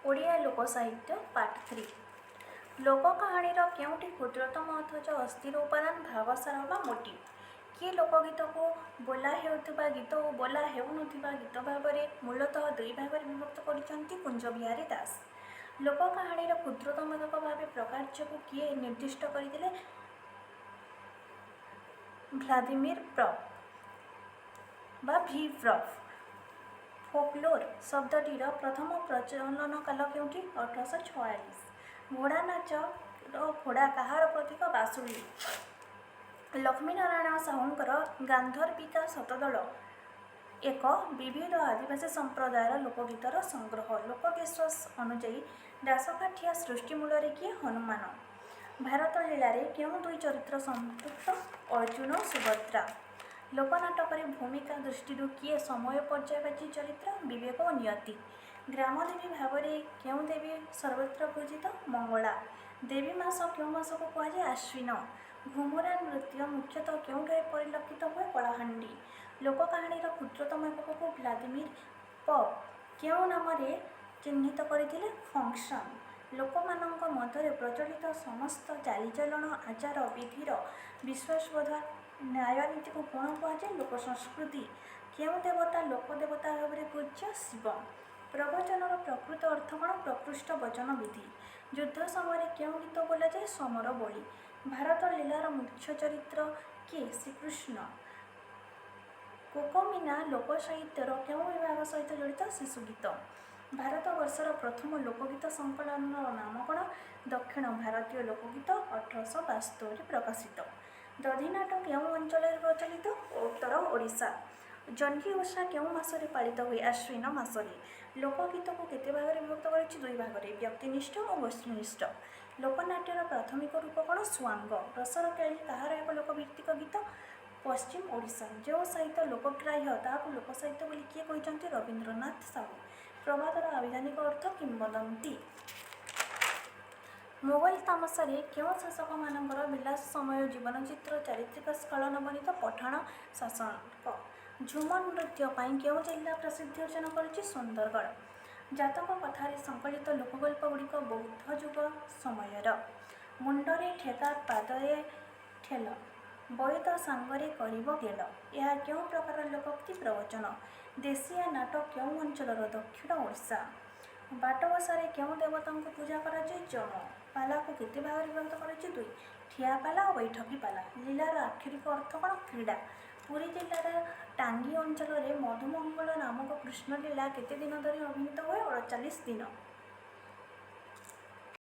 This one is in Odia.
ଓଡ଼ିଆ ଲୋକ ସାହିତ୍ୟ ପାର୍ଟ 3। ଲୋକ କାହାଣୀର କେଉଁଟି କ୍ଷୁଦ୍ରତମ ଅଥଚ ଅସ୍ଥିର ଉପାଦାନ? ଭାବସାର ବା ମୋଟିଭ୍। କିଏ ଲୋକଗୀତକୁ ବୋଲା ହେଉଥିବା ଗୀତ ଓ ବୋଲା ହେଉନଥିବା ଗୀତ ଭାବରେ ମୂଳତଃ ଦୁଇ ଭାଗରେ ବିଭକ୍ତ କରିଛନ୍ତି? କୁଞ୍ଜବିହାରୀ ଦାସ। ଲୋକ କାହାଣୀର କ୍ଷୁଦ୍ରତମ ଏକକ ଭାବେ ପ୍ରକାର୍ଯ୍ୟକୁ କିଏ ନିର୍ଦ୍ଦିଷ୍ଟ କରିଥିଲେ? ଭ୍ଲାଦିମିର ପ୍ରପ୍ ବା ଭି ପ୍ରପ୍। ଫୋକଲୋର ଶବ୍ଦଟିର ପ୍ରଥମ ପ୍ରଚଳନ କାଳ କେଉଁଠି? 1846। ଘୋଡ଼ା ନାଚର ଘୋଡ଼ା କାହାର ପ୍ରତୀକ? ବାସୁଳେଇ। ଲକ୍ଷ୍ମୀନାରାୟଣ ସାହୁଙ୍କର ଗାନ୍ଧର୍ବିକା ଶତଦଳ ଏକ ବିବିଧ ଆଦିବାସୀ ସମ୍ପ୍ରଦାୟର ଲୋକଗୀତର ସଂଗ୍ରହ। ଲୋକବିଶ୍ୱାସ ଅନୁଯାୟୀ ଦାସକାଠିଆ ସୃଷ୍ଟି ମୂଳରେ କିଏ? ହନୁମାନ। ଭାରତ ଲୀଳାରେ କେଉଁ ଦୁଇ ଚରିତ୍ର ସମ୍ପୃକ୍ତ? ଅର୍ଜୁନ, ସୁଭଦ୍ରା। ଲୋକନାଟକରେ ଭୂମିକା ଦୃଷ୍ଟିରୁ କିଏ ସମୟ ପର୍ଯ୍ୟାୟବାଚୀ ଚରିତ୍ର? ବିବେକ ଓ ନିୟତି। ଗ୍ରାମଦେବୀ ଭାବରେ କେଉଁ ଦେବୀ ସର୍ବତ୍ର ପୂଜିତ? ମଙ୍ଗଳା। ଦେବୀ ମାସ କେଉଁ ମାସକୁ କୁହାଯାଏ? ଆଶ୍ୱିନ। ଘୁମୁରା ନୃତ୍ୟ ମୁଖ୍ୟତଃ କେଉଁଠାରେ ପରିଲକ୍ଷିତ ହୁଏ? କଳାହାଣ୍ଡି। ଲୋକକାହାଣୀର କ୍ଷୁଦ୍ରତମ ଏକକକୁ ଭ୍ଲାଦିମିର ପପ୍ କେଉଁ ନାମରେ ଚିହ୍ନିତ କରିଥିଲେ? ଫଙ୍କସନ୍। ଲୋକମାନଙ୍କ ମଧ୍ୟରେ ପ୍ରଚଳିତ ସମସ୍ତ ଚାଲିଚଳନ, ଆଚାର ବିଧିର ବିଶ୍ୱାସବୋଧ, ନ୍ୟାୟନୀତିକୁ କ'ଣ କୁହାଯାଏ? ଲୋକସଂସ୍କୃତି। କେଉଁ ଦେବତା ଲୋକଦେବତା ଭାବରେ ପୂଜ୍ୟ? ଶିବ। ପ୍ରବଚନର ପ୍ରକୃତ ଅର୍ଥ କ'ଣ? ପ୍ରକୃଷ୍ଟ ବଚନ ବିଧି। ଯୁଦ୍ଧ ସମୟରେ କେଉଁ ଗୀତ ବୋଲାଯାଏ? ସମର ବୋଳି। ଭାରତ ଲୀଳାର ମୁଖ୍ୟ ଚରିତ୍ର କିଏ? ଶ୍ରୀକୃଷ୍ଣ। କୋକମିନା ଲୋକସାହିତ୍ୟର କେଉଁ ବିଭାଗ ସହିତ ଜଡ଼ିତ? ଶିଶୁଗୀତ। ଭାରତବର୍ଷର ପ୍ରଥମ ଲୋକଗୀତ ସଂକଳନର ନାମ କ'ଣ? ଦକ୍ଷିଣ ଭାରତୀୟ ଲୋକଗୀତ, 1872ରେ ପ୍ରକାଶିତ। ଦଧିନାଟ କେଉଁ ଅଞ୍ଚଳରେ ପ୍ରଚଳିତ? ଉତ୍ତର ଓଡ଼ିଶା। ଜହ୍ନି ଓଷା କେଉଁ ମାସରେ ପାଳିତ ହୁଏ? ଆଶ୍ୱିନ ମାସରେ। ଲୋକଗୀତକୁ କେତେ ଭାଗରେ ବିଭକ୍ତ କରିଛି? ଦୁଇ ଭାଗରେ, ବ୍ୟକ୍ତିନିଷ୍ଠ ଓ ଗୋଷ୍ଠୀନିଷ୍ଠ। ଲୋକନାଟ୍ୟର ପ୍ରାଥମିକ ରୂପ କ'ଣ? ସୁଆଙ୍ଗ। ରସର କେଳି କାହାର ଏକ ଲୋକଭିତ୍ତିକ ଗୀତ? ପଶ୍ଚିମ ଓଡ଼ିଶା। ଯେଉଁ ସାହିତ୍ୟ ଲୋକଗ୍ରାହ୍ୟ ତାହାକୁ ଲୋକସାହିତ୍ୟ ବୋଲି କିଏ କହିଛନ୍ତି? ରବୀନ୍ଦ୍ରନାଥ ସାହୁ। ପ୍ରବାଦର ଆଭିଧାନିକ ଅର୍ଥ କିମ୍ବଦନ୍ତୀ। ମୋଗଲ ତାମସାରେ କେଉଁ ଶାସକମାନଙ୍କର ବିଳାସ ସମୟ ଜୀବନଚିତ୍ର ଚାରିତ୍ରିକ ସ୍ଖଳନ ବର୍ଣ୍ଣିତ? ପଠାଣ ଶାସକ। ଝୁମର ନୃତ୍ୟ ପାଇଁ କେଉଁ ଜିଲ୍ଲା ପ୍ରସିଦ୍ଧି ଅର୍ଜନ କରିଛି? ସୁନ୍ଦରଗଡ଼। ଜାତକ କଥାରେ ସଂକଳିତ ଲୋକଗଳ୍ପ ଗୁଡ଼ିକ ବୌଦ୍ଧ ଯୁଗ ସମୟର। ମୁଣ୍ଡରେ ଠେକା, ପାଦରେ ଠେଲ, ବଇଦ ସାଙ୍ଗରେ କରିବ ଗେଲ, ଏହା କେଉଁ ପ୍ରକାର ଲୋକୋକ୍ତି? ପ୍ରବଚନ। ଦେଶିଆ ନାଟ କେଉଁ ଅଞ୍ଚଳର? ଦକ୍ଷିଣ ଓଡ଼ିଶା। ବାଟବସାରେ କେଉଁ ଦେବତାଙ୍କୁ ପୂଜା କରାଯାଏ? ଯମ। ପାଲାକୁ କେତେ ଭାଗରେ ବିଭକ୍ତ କରାଯାଇଛି? ଦୁଇ, ଠିଆ ପାଲା ଓ ବୈଠକି ପାଲା। ଲୀଳାର ଆକ୍ଷରିକ ଅର୍ଥ କ'ଣ? କ୍ରୀଡ଼ା। ପୁରୀ ଜିଲ୍ଲାର ଟାଙ୍ଗୀ ଅଞ୍ଚଳରେ ମଧୁମଙ୍ଗଳ ନାମକ କୃଷ୍ଣଲୀଳା କେତେ ଦିନ ଧରି ଅଭିନୀତ ହୁଏ? 48 ଦିନ।